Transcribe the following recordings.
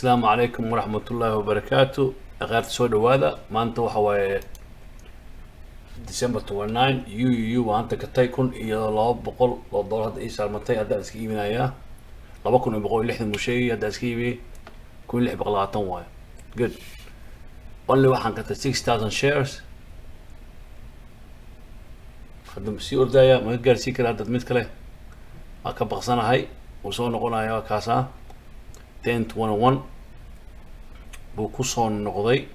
Asalaamu calaykum waraxmatullaahi wabarakaatu. Akhaarta, soo dhawaada. Maanta waxa waaye December 29. U waan hadda gatay $1,200. Hadda ii saarmatay, haddaan iska iibinayaa. 2,160 buu sheegay, haddaan iska iibiyey 1,620 waayo. Good. Only waxaan gatay 6,000 shares. Hadda ma sii ordaya? Ma ka gaarsiin kara hadda? Mid kale waa ka baqsanahay, wuu soo noqonaya. Waa kaasaa, 10.21 buu kusoo noqday.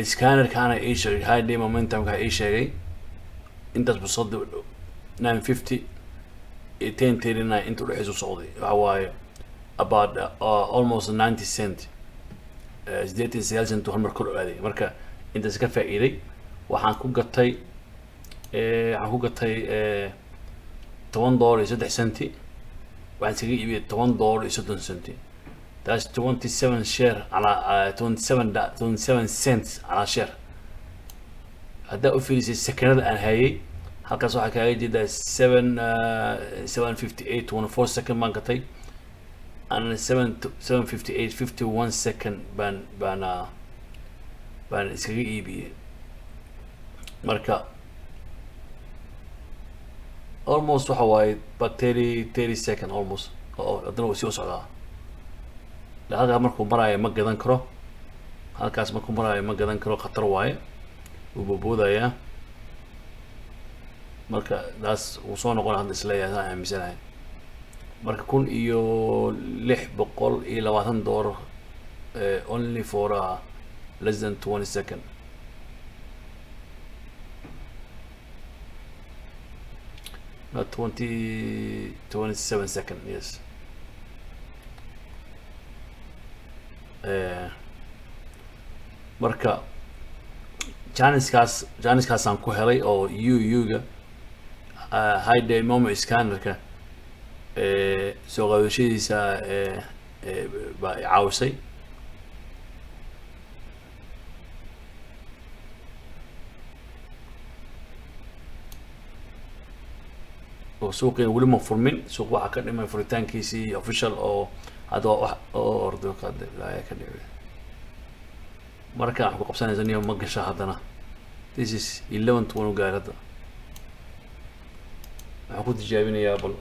Scannerkaana ii sheegay, high day momentumka ii sheegay intaas buu soo, 9.50 iyo 10.39 inta udhexeysa u socday. Waxa waaye about almost 90 cent, 89 cent uu hal mar kor aaday. Marka intaas ka faa'iiday. Waxaan ku gatay $10.03, waxaan iskaga iibiyay $10.30. That's 27 share calaa 27 cents calaa share. Haddaa u fiirisay sekanada aan hayay halkaas, waxaa kaaga jeedaa 7:58.24 second baan gatay and 7:58.51 second baan iskaga iibiyey. Marka almost waxa waaye but 30 second almost. Oo haddana wuu sii u socdaa. Halkaa markuu maraayo ma gadan karo, halkaas markuu maraayo ma gadan karo, khatar waaye, wuu booboodayaa. Marka taas wuu soo noqona hadda isleeyahay, saan aaminsanahay. Marka $1,620 only for less than 20 second, not 20, 27 second, yes. Marka janiskaasaan ku helay oo U-ga high day moment scannerka soo qaadashadiisa baa i caawisay. Oo suuqiina weli ma furmin. Suuq waxaa ka dhimay furitaankiisii official oo hadda waa wax oo ordo ka ka dhici. Marka wax ku qabsanaysa niyo ma gasha haddana. This is 11.20 gaar. Hadda waxaan ku tijaabinayaa bal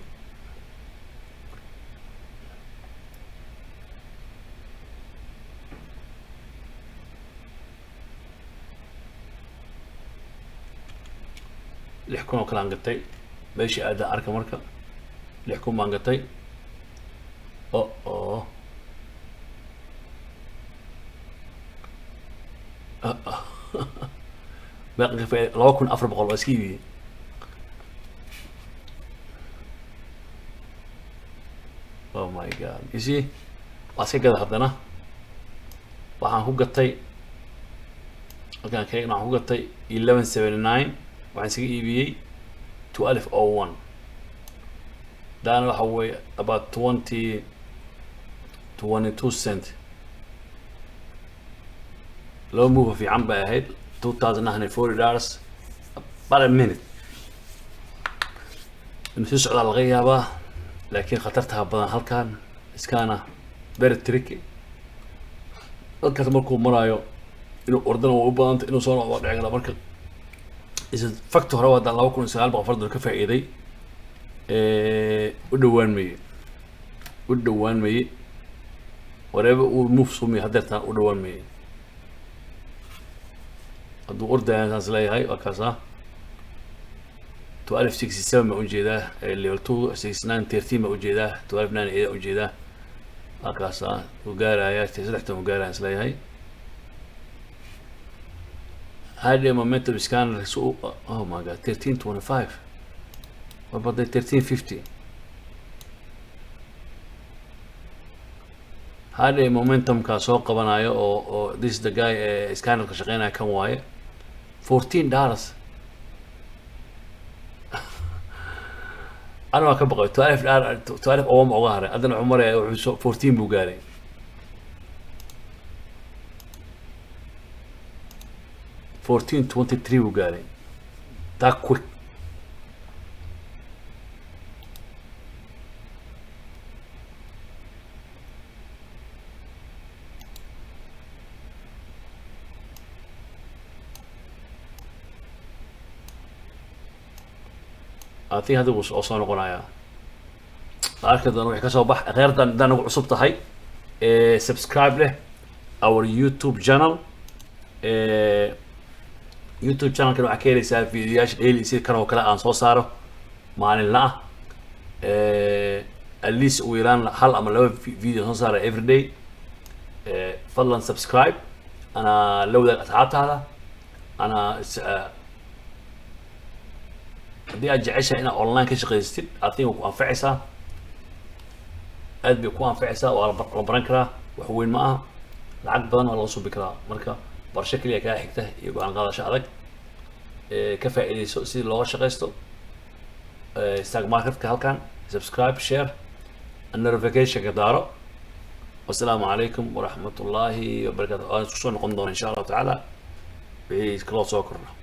6,000 oo kale aan gatay. Meeshii aada arka. Marka 6,000 baan gatay. O meeqa ka faa'iiday? 2,400 waa iska iibiyey. Oh my God, you see, waa iska gada. Haddana waxaan ku gatay halkaan ka waxaan ku gatay 11.79, waxaan iskaga iibiyey 12.01. Daana waxa weeye about 20, 22 cent. Laba move fiican bay ahayd, $2,940 about a minute. Inuu sii socdaa laga yaabaa, laakiin khatartaha badan halkan iskaana very tricky. Halkaas markuu maraayo inuu ordana waa u badanta, inuu soo noqdo waa dhici karaa. Marka is factor hore haddaan 2,900 dollar ka faa'iiday, u dhawaan maye, u dhawaan maye. Whatever uu move sumiyo hadeertaan, u dhawaan maye. Hadduu ordaya saas leeyahay, waa kaasa 12.67 baan ujeedaa, level two 69.13 baan ujeedaa, 12.98 baan ujeedaa. Waa kaasa uu gaaraya 13 uu gaaraya is leeyahay. High momentum scanner. So oh my God, 13.25. What about the 13.50? High momentumka soo qabanayo oo this is the guy scannerka shaqeynaya kan waaye. $14. Ana waa ka baqay. 12 12 oo ma uga haray. Haddana wuxuu maraya, wuxuu soo 14 buu gaaray. 14.23 buu gaaray, that quick. I think hadda wuu soo noqonayaa. Arki doona wixii kasoo bax. Kheyrtan haddaan nagu cusub tahay, subscribe leh our YouTube channel. YouTube channelkan waxaa ka heleysaa videoyaasha daily sida kan oo kale aan soo saaro maalinla ah. At least ugu yaraan hal ama laba video soo saara every day. Fadlan subscribe, ana la wadaag asxaabtaada. Ana haddii aad jeceshahay inaad online ka shaqaysatid, I think way ku anfacaysaa, aad bay ku anfacaysaa. Waa la baran karaa, wax weyn ma aha, lacag badan waa laga subi karaa. Marka barasho keliya kaa xigta iyo go-aan qaadasho adag. Ka faa'iidayso sidii looga shaqaysto stock marketka halkan. Subscribe, share and notification ka daaro. Wasalaamu calaykum waraxmat ullaahi wabarakatu. Waan isku soo noqon doona insha Allahu tacaala wixii kaloo soo kordha.